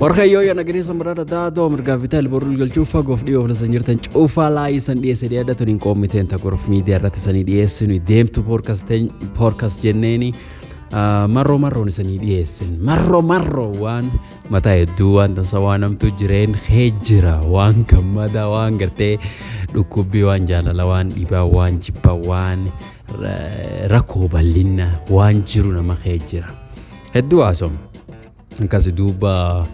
Warqeeyyoo yoo nageenya biraadha daadoo mirgaa vitaal boruu galchuuf fagoof dhiyoo filasan jirtan cuufaa laayii san dhiyeesse dhiyaadhatuun hin qoommiteen tagoruuf miidiyaa irratti sanii dhiyeessinu deemtu poorkas jenneeni marroo marroon isanii dhiyeessin marroo marroo waan mataa hedduu waan tansa waan namtu jireen jira waan gammada waan gartee dhukkubbii waan jaalala waan dhibaa waan jibbaa waan rakkoo bal'inna waan jiru nama jira hedduu haasofna. Akkas duuba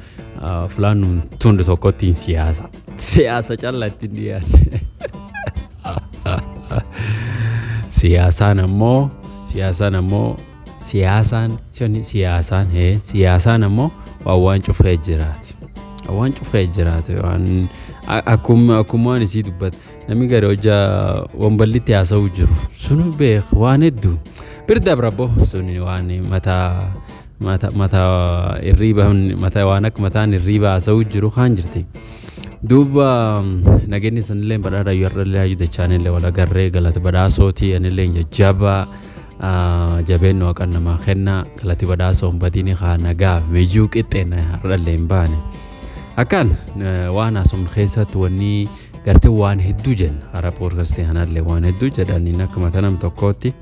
filannoon tundu tokkottiin siyaasa. Siyaasa callaa ittiin dhiyaanne. Siyaasaan ammoo siyaasaan ammoo siyaasaan siyaasaan siyaasaan ammoo waan waan cufee jiraati. Waan cufee jiraati waan akkuma akkumaan isii dubbate namni gari hojjaa wamballitti haasa'u jiru sunu beek waan hedduu birda brabbo suni waan mataa mata mata irriiba mata waan akka mataan irriiba haasa'u jiru kaan jirti. Duuba nageenyi sanillee badhaadha yoo irra illee dachaan wal agarree galata badhaasootii anillee jajjaba jabeen waaqan namaa kenna galati badhaasoo hin badiini haa nagaaf mijuu qixxeena har'allee hin baane. Akkaan waan haasofnu keessatti wanni gartee waan hedduu jenna hara poodkastii kanallee waan hedduu jedhaniin akka mata nam tokkootti.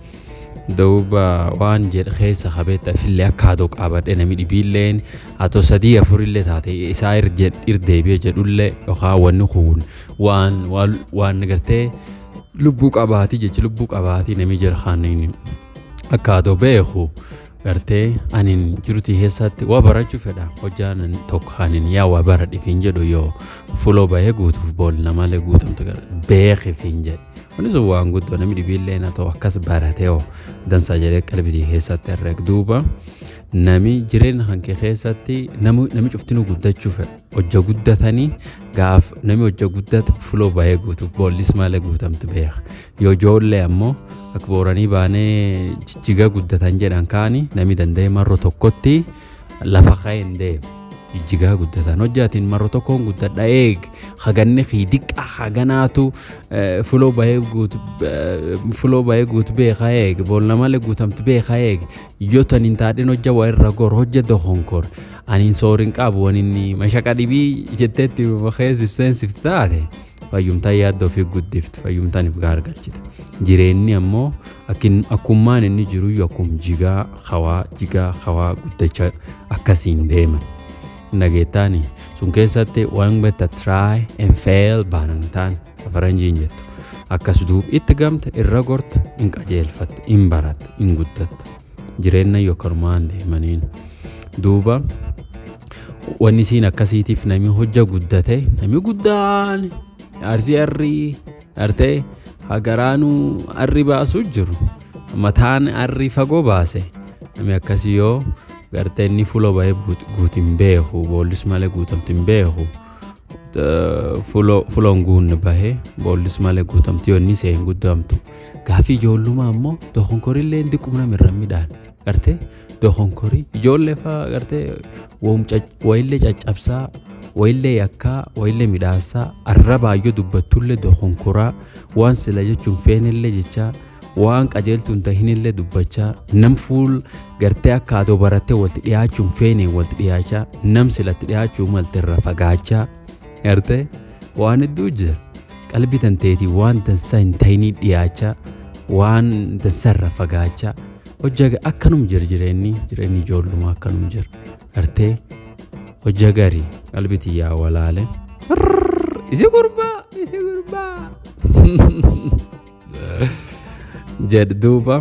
Duuba waan jedhe keessa qabeetta fillee akka haadoo qabadhe namni dhibiilleen atoo sadii afurillee taate isaa irdeebi'e jedhullee yookaan wanni kun waan waan gartee lubbuu qabaatii jechi lubbuu qabaatii namni jedhu kaaniin akka haadoo beeku gartee anin jiruti keessatti waa barachuu fedha hojjaan tokko kaaniin yaa waa bara dhifiin jedhu yoo fuloo bahee guutuuf bool namalee guutamtu beekifiin jedhe. Wanni sun waan guddoo namni dhibiillee na ta'u akkas baratee hoo dansaa jedhee qalbitii keessatti herreg duuba nami jireenya kan kee keessatti nami cuftinuu guddachuu fedha hojja guddatanii gaaf nami hojja guddate fuloo bahee guutuuf boollis malee guutamtu beeka yoo ijoollee ammoo akka booranii baanee jijjiga guddatan jedhan kaani nami danda'e marro tokkotti lafa ka'ee hin deemu. Jijjigaa guddatan hojjaatiin marro tokkoon guddadha eeg haganni diqqa haganaatu fuloo bahee guutu fuloo bahee guutu beekaa eeg boolla malee guutamti beekaa eeg yoo tan hin taadhin hojja waa irra gor hojja dokonkor aniin soorin qabu waniin mashaqa dhibii jetteetti keessa seensifti taate fayyumtaan yaaddoo fi guddifti fayyumtaan if gaargalchite jireenyi ammoo akkummaan inni jiruyyuu akkum jigaa hawaa guddachaa akkasiin deeman. Nageettaani sun keessatti waan betta try and fail baanan ta'an faranjiin jettu akkas duub itti gamta irra gorta hin qajeelfatte hin baratte hin guddatta jireenya yookanumaan deemaniin duuba wanni isiin akkasiitiif namni hojja guddate namni guddaan arsii arrii artee hagaraanuu arri baasuu jiru mataan arrii fagoo baase namni akkasii yoo gartee inni fuloo bahee guutin beeku boollis malee guutamti hin beeku fuloon guunni bahee boollis malee guutamti yoo inni seen guddamtu gaafii ijoollummaa ammoo dokonkorillee diqumna mirra midhaan gartee dokonkorii ijoollee fa'aa gartee wayillee caccabsaa wayillee yakkaa wayillee midhaasaa arrabaayyoo dubbattullee dokonkoraa waan sila jechuun feenillee jechaa waan qajeeltu hin tahinillee dubbachaa nam fuul gartee akka adoo barattee walitti dhiyaachuun feeneen walitti dhiyaachaa nam silatti dhiyaachuu malte irra fagaachaa gartee waan hedduu jira qalbii tanteetii waan dansaa hin tahinii dhiyaachaa waan dansaa irra fagaachaa hojja akkanum jira jireenyi jireenyi ijoollummaa akkanum jira gartee hojja garii qalbii tiyyaa walaale isi gurbaa isi gurbaa jedh duuba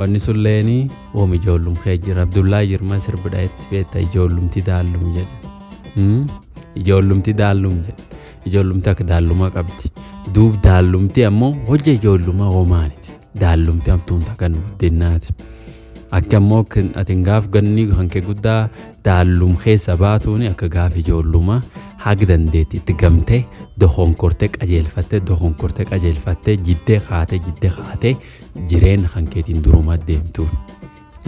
wanni sulleeni oom ijoollum kee jira Abdullaa Jirma sirbidha itti beekta ijoollumti daallum jedhe ijoollumti daallum jedhe ijoollumti akka daallumaa qabdi duub daallumti ammoo hojja ijoollummaa homaaniti daallumti hamtuun takkan guddinnaati akka ammoo atin gaaf ganni kan kee guddaa daallum keessa baatuuni akka gaaf ijoollummaa haga dandeetti itti gamtee dokonkortee qajeelfattee dokonkortee qajeelfattee jiddee kaatee jiddee kaatee jireenya kan keetiin durumaa deemtuun.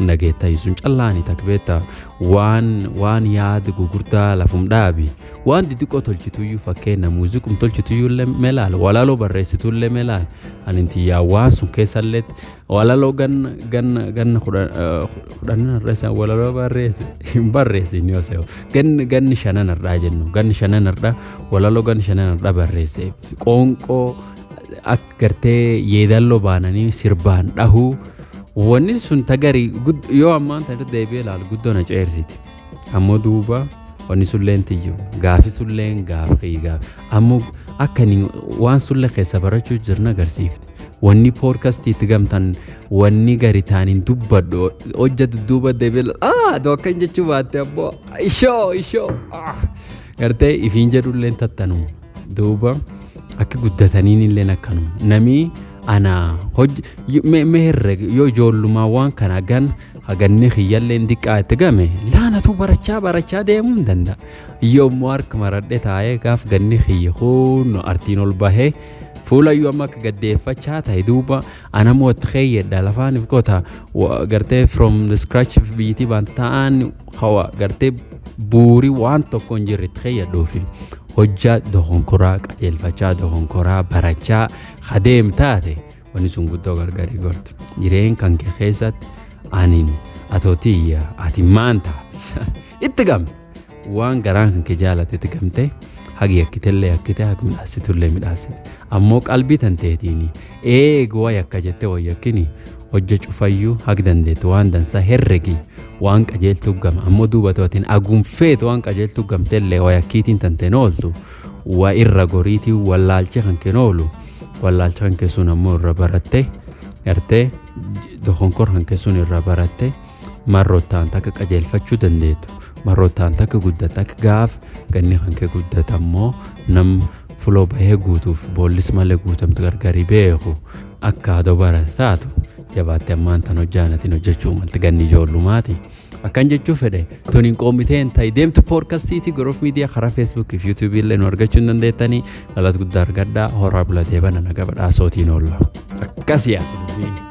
Nageettaa sun callaani takka beektaa waan waan yaada gugurdaa lafum dhaabi waan xixiqqoo tolchituyyuu fakkeenya muuziqum tolchituyyuu illee melaal walaloo barreessitullee melaal ani tiyyaa waan sun keessallee Walaloo ganna ganna ganna 10 irra isaan walaloo barreesse hin barreessin yoo se'u ganni ganni shanan irraa jennu, ganni shanan irraa walaloo ganni shanan irraa barreesse. Qoonqoo akka gartee yeedalloo baananii sirbaan dhahuu, wanni sun tagarii yoo ammaan tana deebi'ee ilaalu guddoo na ceersiti. Ammoo duuba wanni sulleen tiyyu gaafi sulleen gaafii gaafi ammoo akka inni waan sullee keessa barachuu jirna agarsiifte. Wanni poodkastii itti gamtan, wanni gari taaniin dubbadhu hojja dudduuba deebi'ee doo akkan jechuu baatte ammoo ishoo ishoo gartee ifiin jedhulleen tattanuma. Duuba akka guddataniin illeen akkanuma namii ana hojii mee herreg yoo ijoollummaa waan kana gan haganni kiyyalleen diqqaa itti game laanatu barachaa barachaa deemuu hin danda'a. Yommuu harka maradhe taa'ee gaaf ganni kiyya kun artiin ol bahee fuulayyuu amma akka gaddeeffachaa ta'e, duuba anammoo itti keeyyadha lafaaniif qota gartee from the scratch biyyitii baanta ta'an hawa gartee buurii waan tokko hin jirre itti keeyyadhuufi hojjaa dogonkoraa qajeelfachaa dogonkoraa barachaa adeem taate, wanni sun guddoo gargari gorti. Jireen kan kee keessatti anin atootiyya ati maan taate itti gamte, waan garaan kan kee jaalate itti gamte, hagi yakkitellee yakkite, hagi midhaasitullee midhaasite, ammoo qalbii tan teetiin eegu waa yakka jette wayyakkini hojja cufayyuu hagi dandeettu waan dansaa herregi, waan qajeeltuu gama. Ammoo duuba to'atiin aguunfeetu waan qajeeltuu gamtellee waa yakkiitiin tanteen ooltu waa irra goriitii wallaalche kan keen oolu, wallaalcha kan keessuun ammoo irra baratte, gartee dokonkor kan keessuun irra baratte, marroottaan takka qajeelfachuu dandeettu, marroottaan takka guddata, akka gaaf ganni kan kee guddata ammoo nam fuloo bahee guutuuf boollis malee guutamtu gargari beeku akka adoo barate taatu jabaatte ammaan tan hojjaanatiin hojjechuu malte ganni ijoollummaati. Akkan jechuu fedhe tuniin qoomiteen ta'i deemtu poodkastiitii Goroof Miidiyaa karaa Feesbuukii fi Yuutuubii illee nu argachuu hin dandeettanii. Galata guddaa argadhaa, horaa bulatee bana naga badhaasootiin oolla. Akkas yaadu dubbiin.